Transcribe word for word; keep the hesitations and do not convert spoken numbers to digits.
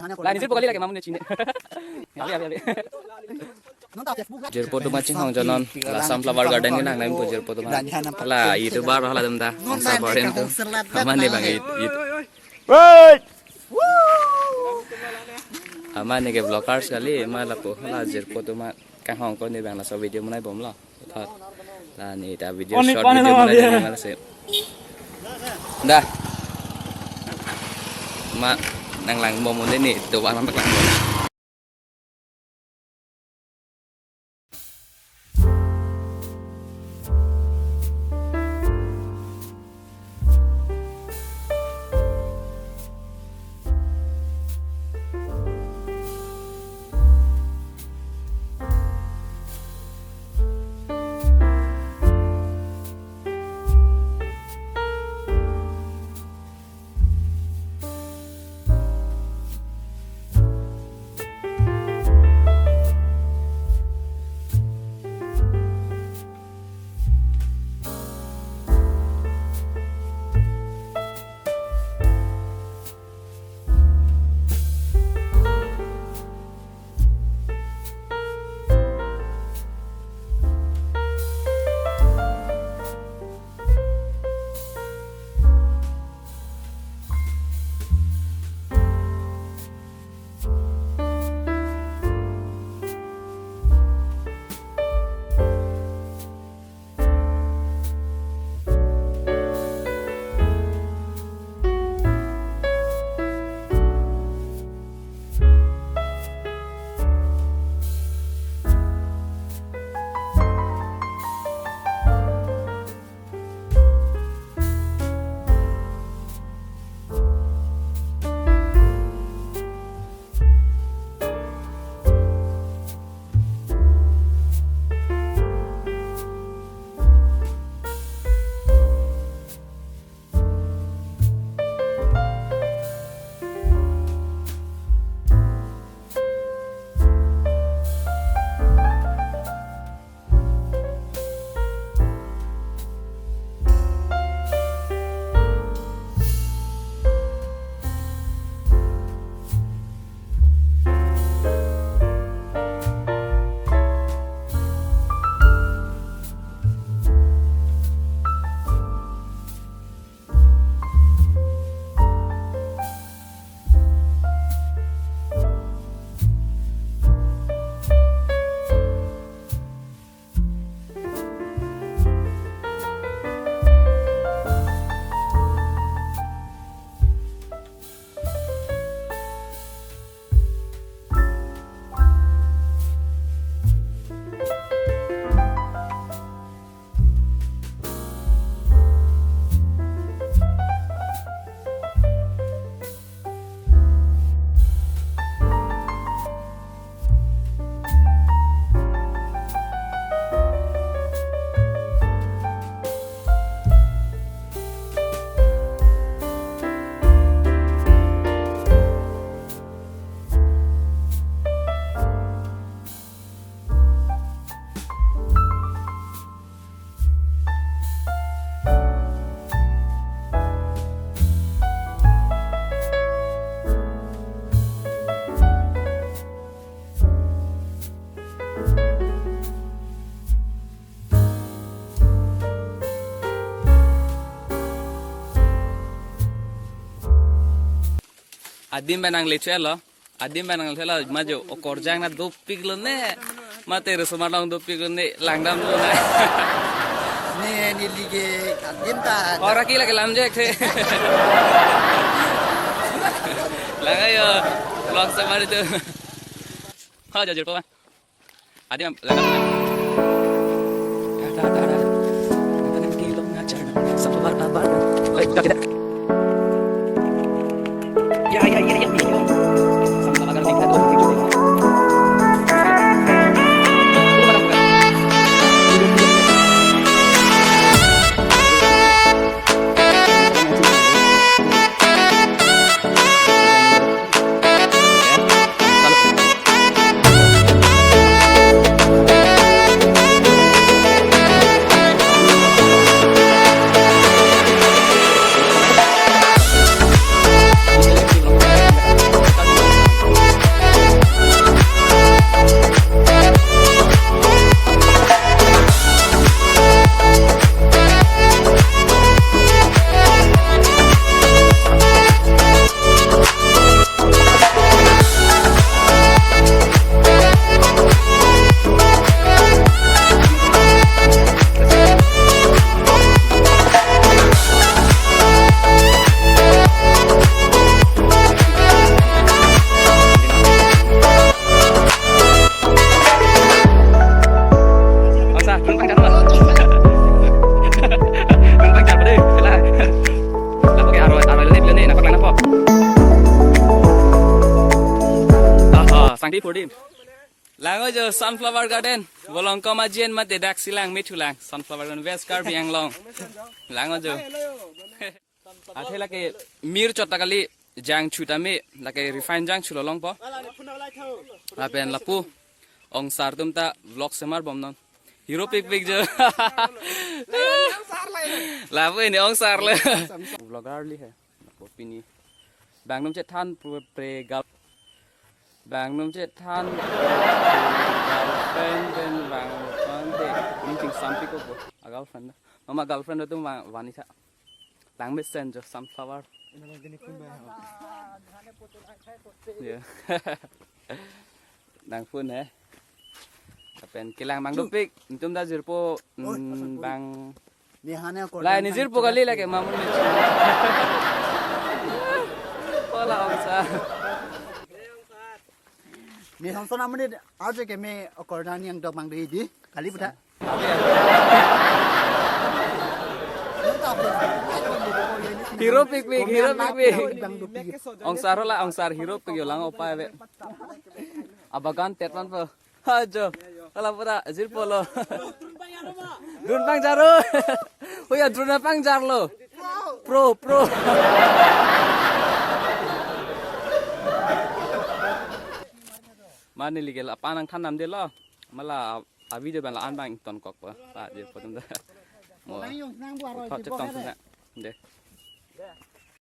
La, nisir pokali lagi, mamu ne chini. Abi, abi, abi. Jirpo atum chinghong jonon, la Sunflower Garden ke nang nang po jirpo atum. La, YouTuber hala atum ta, ongsa borin tu. Amat ne bang it, it. Amat ne ke vloggers kali, ma lapu, la jirpo atum kanghong ko ne bang laso video monai bomlo. Thot. La ne ta video, short video monai bomlo si. Dah. Ma, nang lang bom ne ni, dobang lang bom. Adim pen nangle chelo. Adim pen nangle chelo, ma jo okorjang na dopiklo ne. Mate resomar long dopiklo ne, langdamlo ne. Ne, neli ke adim ta. Ora ki lagi lam je ek the. Lang ayo, vlog samar itu. Ha, jajur pa. Adim, langdam. Da, da, da, da. Nangkan nang kilom ngajar. Satu bar, bar. Oi, da, da. Ya, ya, ya, ya. Sama-sama kan kita tuh. Sangti purdim. Lango jo sunflower garden. Volongkom ajen mate daksi lang mithu lang. Sunflower garden West Karbi Anglong. Lango jo. Athe lake mir chot ta kali jangchu tame lake refine jangchu lo longpo. Lapen lapu ongsar atum ta vlog semar bomnon. Hero pikpik jo. Lapu ini ongsar le. Vlogger li hai. Lapu pini. Bang num chethan pre, pre gal. Bang num chethan girlfriend pen bang num de. Ning chingsampik ko bo. A girlfriend. Mama girlfriend atum bang vanisa. Langmesen jo sunflower. Ya. Nang phone he. Lapen kelang mang dopik. Ntum ta jirpo, mm, bang Nihane akor lai dan ni jirpo kali lake mamun ni. Pola ongsar. Ni songson amuni arje ke me akor dan yang dok mang di di. Kali puta. Hero pikpik, hero pikpik. Ongsar la, ongsar hero pik yo lang opa be. Abagan tetman po. Ajo. Ala puta, jirpo lo. Drone pangjar lo. Huya drone pangjar lo. Pro, pro. Mane ligel apa nang than nam de lo. Mala a video ban la an bang ton kok po. Pa jirpo tum da. Mo. Nang yung nang buat roi Thot si chet bok tong ya sena. De.